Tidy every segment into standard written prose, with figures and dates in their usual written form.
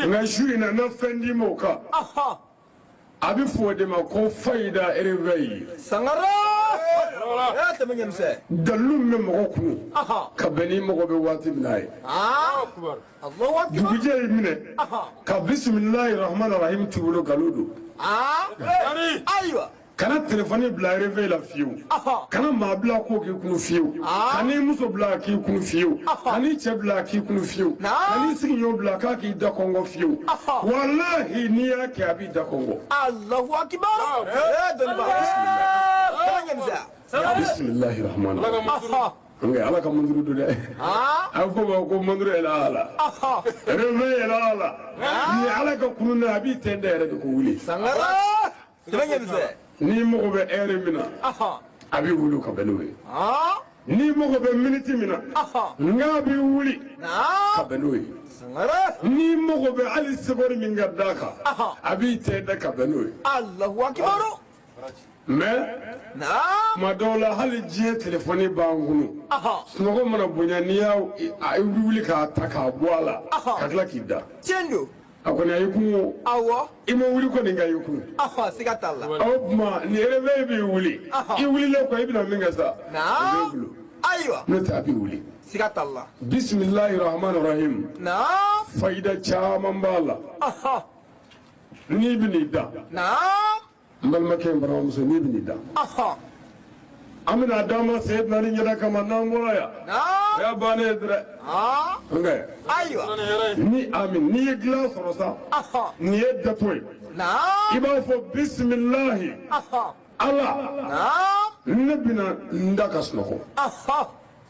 Nka su in na, na fɛn d'i ma o kan. A bɛ fɔ o de ma ko fayida réveil. Sangare. Eh, tɛmɛ ɲɛmisɛn. Dalilu min bɛ mɔgɔ kun ka bɛn n'i mago bɛ waati min na ye. Allahu akbar. Dugujɛ y'i minɛ ka bisimilahi rahmani rahim t'i bolo, nkalon don. Ayiwa. Kana telefɔni bila réveil la fiyewu. Kana maa bila ko k'i kunu fiyewu. Kan'i muso bila k'i kunu fiyewu. Kan'i cɛ bila k'i kunu fiyewu. Kan'i sigiɲɔgɔn bila k'a k'i da kɔngɔ fiyewu. Walahi, n'i y'a kɛ, a b'i da kɔngɔ. Allahu akbar. Eh, dɔnniba. Tɛmɛ ɲɛmisɛn. Bisimilahi rahmani rahim. Nka Ala ka manduru don dɛ. A bɛ fɔ o ma ko manduru yɛlɛ ala. Réveil yɛlɛ ala. Ni Ala ka kunu na, a b'i tɛn da yɛrɛ de ko wuli. Sangare. Tɛmɛ ɲɛmisɛn. N'i mago bɛ heure min na, a b'i wuli ka bɛn n'o ye. N'i mago bɛ miniti min na, n'a b'i wuli ka bɛn n'o ye. Sangare. N'i mago bɛ hali seconde min ka d'a kan, a b'i tɛn da ka bɛn n'o ye. Allahu akbar. Mais tuma dɔw la, hali diɲɛ telefɔni b'an kun, sunɔgɔ mana bonya, n'i y'a i bɛ wuli k'a ta k'a bɔ a la ka tila k'i da. Tiɲɛ don. A kɔni a y'i kun o. Awɔ. I ma wuli kɔni, nka y'i kun. Siga t'a la. O tuma ni réveil b'i wuli, i wulilen kɔ, i bɛna min kɛ sa, o b'e bolo. Ayiwa. N'o tɛ, a b'i wuli. Siga t'a la. Bisimilahi rahmani rahim. Fayida caman b'a la. N'i bɛn'i da, n balimakɛ, n balimamuso, n'i bɛn'i da, an bɛna d'an ma Seyidina Ali ɲɛda kama n'an bɔra yan. O y'a bannen ye dɛ. Nka Ayiwa. ni amin, n'i ye dilan sɔrɔ sa, nin ye datɔ ye. I b'a fɔ bisimilahi, Ala, ne bɛna n da ka sunɔgɔ.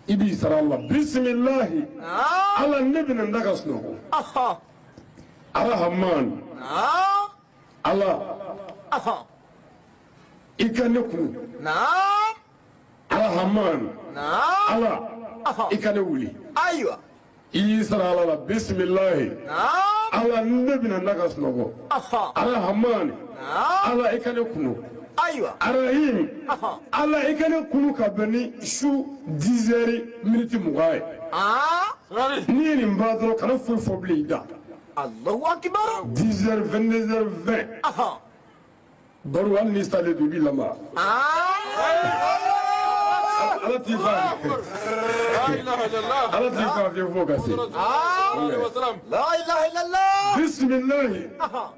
I b'i sara la, bisimilahi, Ala, ne bɛna n da ka sunɔgɔ. Arahaman, Ala, i ka ne kunu. Arahaman, Ala, i ka ne wuli. Ayiwa. I y'i sara Ala la, bisimilahi, Ala, ne bɛna n da ka sunɔgɔ. Arahaman, Ala, i ka ne kunu. Ayiwa. Arahim, Ala, i ka ne kunu ka bɛn ni su 10 heures miniti 20 ye. N'i ye nin ban dɔrɔn, kana foyi fɔ bilen, i da. Allahu akbar. 10 heures, 22 heures 20. Baro, hali n'i salen don, i b'i lamaga. Ala t'i fa, Ala t'i fa fiyewu fo ka se. La ilaha illallah. Bisimilahi,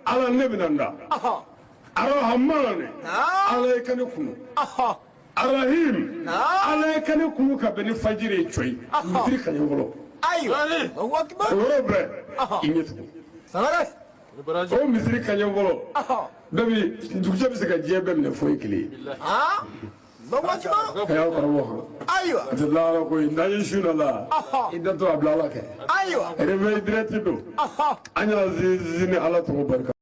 Ala, ne bɛna n da. Arahamani, Ala, i ka ne kunu. Arahim, Ala, i ka ne kunu ka bɛn ni fajiri ye cɔyi, misiri ka ɲɛ fɔlɔ. Ayiwa. Allahu akbar. O yɔrɔ bɛɛ, i ɲɛ tugun. Sangare. O misiri ka ɲɛ fɔlɔ bɛɛ bi dugujɛ bɛ se ka diɲɛ bɛɛ minɛ foyi kelen ye. Allahu akbar. A y'aw karamɔgɔ kan. Ayiwa. A tɛ lahara koyi, n'an ye su na la, i datɔ a bila Ala kɛ. Ayiwa. Réveil direct don. An y'a sinsin ni Ala tɔgɔ barika.